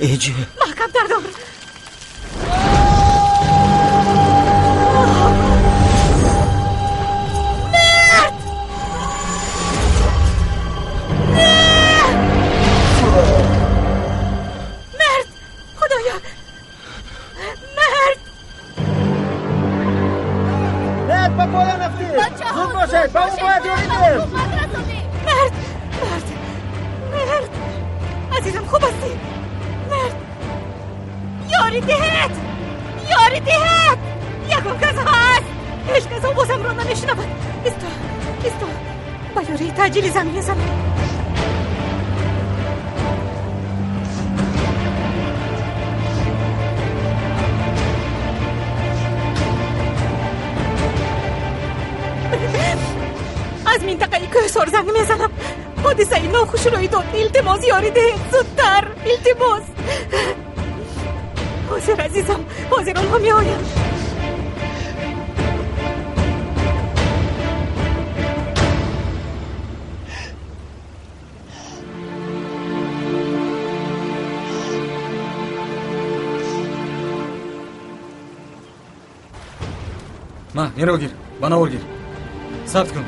Эҷи, маҳкамтар дор. Мерд! Мерд! Худоё! Мерд! Мерд, ба поён афтид! Зуд бошед, ба ӯ бояд ёрӣ диҳем! Мерд! Мерд! Мерд! Азизам, хуб ҳастӣ? Мерд! Ёрӣ диҳед! Ёрӣ диҳед! Ягон кас ҳаст! Ҳеҷ кас овозамро намешунавад. Исто, исто, ба ёрии таъҷили занг мезанам. Аз минтақаи кӯҳсор занг мезанам. Ҳодисаи нохуш рӯй дод. Илтимос, ёрӣ диҳед, зудтар, илтимос. Ҳозир, азизам, ҳозир онҳо меоянд. Ма, инро гир, ба навор гир, сабт кун.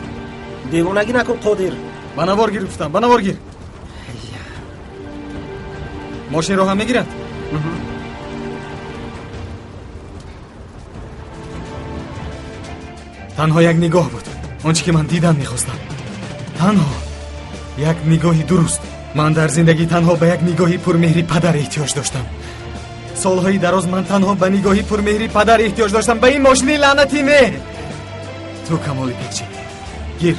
Девонагӣ накун, Қодир. Ба навор гир гуфтам, ба навор гир. Мошинро ҳам мегирад? Танҳо як нигоҳ буд, он чӣ ки ман дидан мехостам. Танҳо як нигоҳи дуруст. Ман дар зиндагӣ танҳо ба як нигоҳи пурмеҳри падар эҳтиёҷ доштам. Солҳои дароз ман танҳо ба нигоҳи пурмеҳри падар эҳтиёҷ доштам, ба ин мошини лаънатӣ не. Ту Камоли Пекчӣ, гир,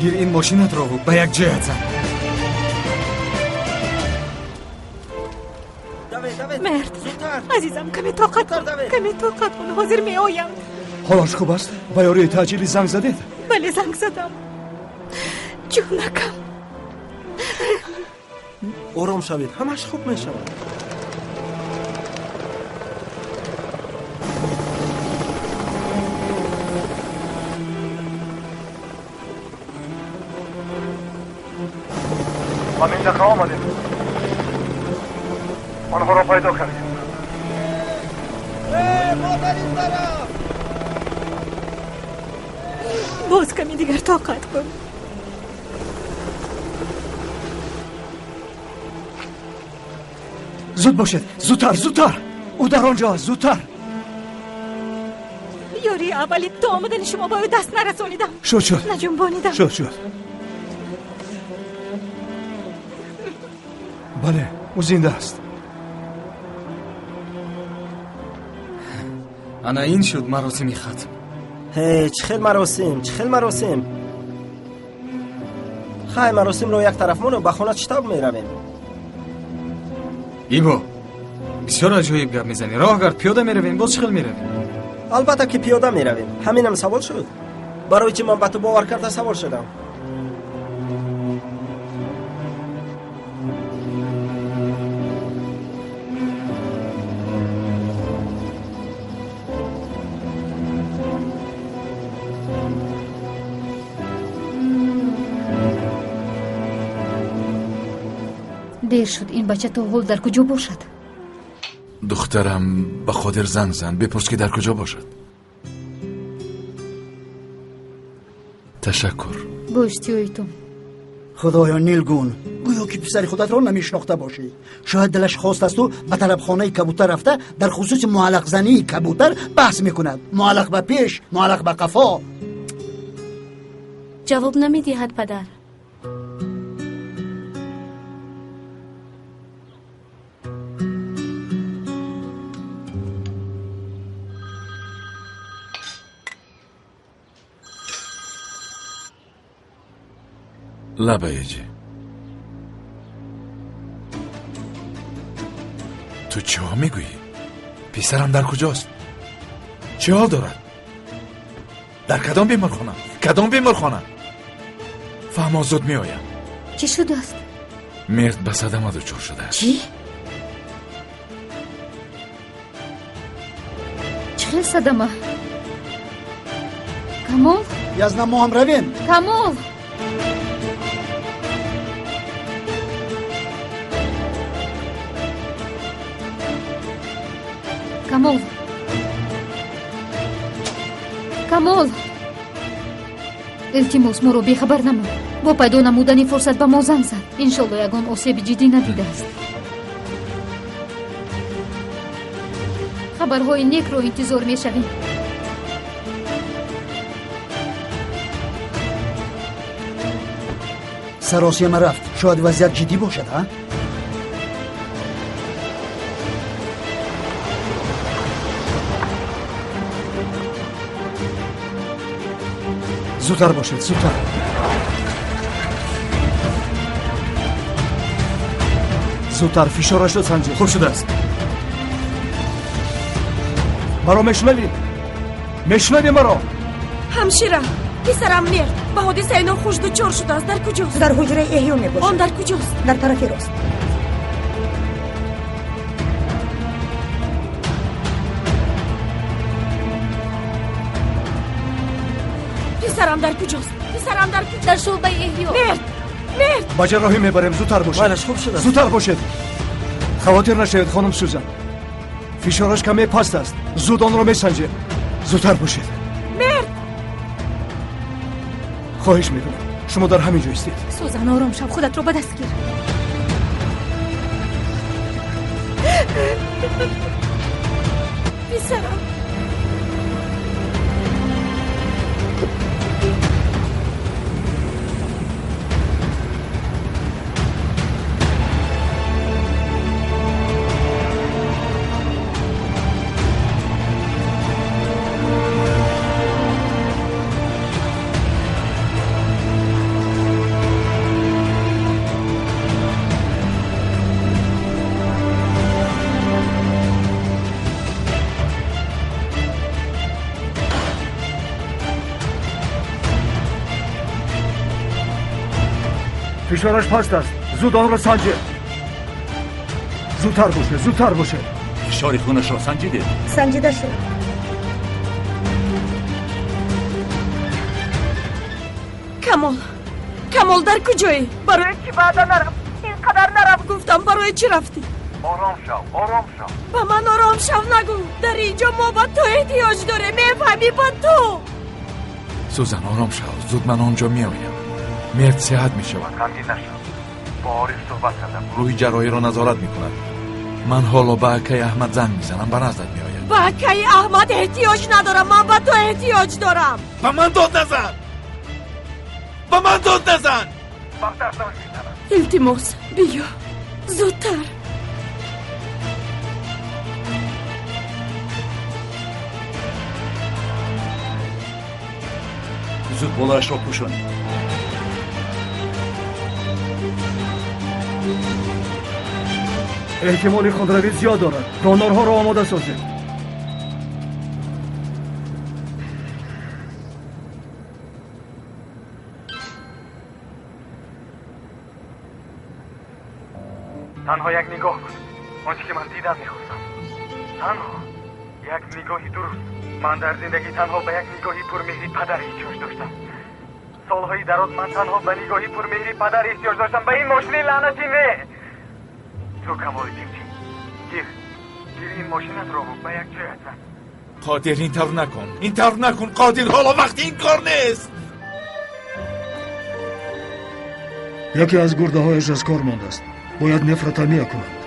гир ин мошинатро ба як ҷоят зан. Мерд, азизам, каме тоқат кун, каме тоқат кун, ҳозир меоям. Ҳолаш хуб аст? Ба ёрии таъҷилӣ занг задед? Бале, занг задам. Ҷонакам. Ором шавед, ҳамаш хуб мешавад. Ба минтақа омадем. Онҳоро пайдо кардем. Модар ин тараф! Боз ками дигар тоқат кун. Зуд бошед, зудтар, зудтар! Ӯ дар он ҷо аст, зудтар! Ёрии аввали то омадани шумо ба ӯ даст нарасонидам. Шуд, шуд. Наҷунбонидам. Шуд, шуд. Бале, ӯ зинда аст. Ана ин шуд маросими хатм. Ҳе, чӣ хел маросим, чӣ хел маросим. Хай, маросимро як тараф мону ба хона чӣ тавр меравем? Ибо, бисёр аҷоиб гап мезанӣ. Роҳ гард, пиёда меравем, боз чӣ хел меравем? Албатта ки пиёда меравем. Ҳаминам савол шуд. Барои чӣ ман ба ту бовар карда савор шудам? Дер шуд, ин бача то ҳол дар куҷо бошад? Духтарам, ба Қодир занг зан, бипурс ки дар куҷо бошад. Ташаккур. Бо иштиёи ту. Худоё, Нилгун, гӯё ки писари худатро намешинохта бошӣ. Шояд дилаш хостасту ба талабхонаи кабутар рафта дар хусуси муаллақзании кабутар баҳс мекунад. Муаллақ ба пеш, муаллақ ба қафо. Ҷавоб намедиҳад, падар. Лабаеҷи, ту чиҳо мегӯӣ? Писарам дар куҷост? Чӣ ҳол дорад? Дар кадом беморхона? Кадом беморхона? Фаҳмо, зуд меоям. Чӣ шудааст? Мерд ба садама дучор шудааст. Чӣ? Чӣ хел садама? Камол? Язна, мо ҳам равем. Камол! Камол, Камол, илтимос, моро бехабар намон. Бо пайдо намудани фурсат ба мо занг зад. Иншолло ягон осеби ҷиддӣ надидааст. Хабарҳои некро интизор мешавем. Саросема рафт. Шояд вазъият ҷиддӣ бошад, а? Зудтар бошед, зудтар. Зудтар фишорашро санҷед. Хуб шудааст. Маро мешунавӣ? Мешунавӣ маро? Ҳамшира, писарам Мерд ба ҳодисаи нохуш дучор шудааст. Дар куҷост? Дар ҳуҷраи эҳё мебошад. Он дар куҷост? Дар тарафи рост. Писарам дар куҷост? Писарам дар куҷост? Дар шӯъбаи эҳё. Мерд, Мерд! Ба ҷарроҳӣ мебарем. Зудтар бошед. Майлаш, хуб шудааст. Зудтар бошед. Хавотир нашавед, хонум Сӯзан. Фишораш каме паст аст. Зуд онро месанҷем. Зудтар бошед. Мерд! Хоҳиш мекунам, шумо дар ҳамин ҷо истед. Сӯзан, ором шав, худатро ба даст гир. Писарам. Фишораш паст аст. Зуд онро санҷед. Зудтар бошед, зудтар бошед. Фишори хунашро санҷидед? Санҷида шуд. Камол, Камол, дар куҷоӣ? Барои чӣ ваъда нарафт? Ин қадар нарафт гуфтам, барои чӣ рафтӣ? Ором шав, ором шав. Ба ман ором шав нагӯ. Дар ин ҷо мо ба ту эҳтиёҷ дорем, мефаҳмӣ, ба ту. Сӯзан, ором шав. Зуд ман он ҷо меоям. Мерд сеҳат мешавад. Ғамгин нашав. Бо Ориф суҳбат кардам. Гурӯҳи ҷарроҳиро назорат мекунад. Ман ҳоло ба акаи Аҳмад занг мезанам, ба наздат меояд. Ба акаи Аҳмад эҳтиёҷ надорам, ман ба ту эҳтиёҷ дорам. Ба ман дод назан! Ба ман дод назан! Бахтар занг мезанам. Илтимос, биё. Зудтар. Зуд болаашро пӯшонед. Эҳтимоли хунравӣ зиёд дорад. Донорҳоро омода созед. Танҳо як нигоҳ буд. Он чӣ ки ман дидан мехостам. Танҳо як нигоҳи дуруст. Ман дар зиндагӣ танҳо ба як нигоҳи пурмеҳри падар эҳтиёҷ доштам. Солҳои дароз ман танҳо ба нигоҳи пурмеҳри падар эҳтиёҷ доштам. Ба ин мошини лаънатӣ не. Ту Камоли Тимчи, гир, гир ин мошинатро ба як ҷоят зан. Қодир, ин тавр накун, ин тавр накун, Қодир, ҳоло вақти ин кор нест. Яке аз гурдаҳояш аз кор мондааст. Бояд нефротомия кунанд.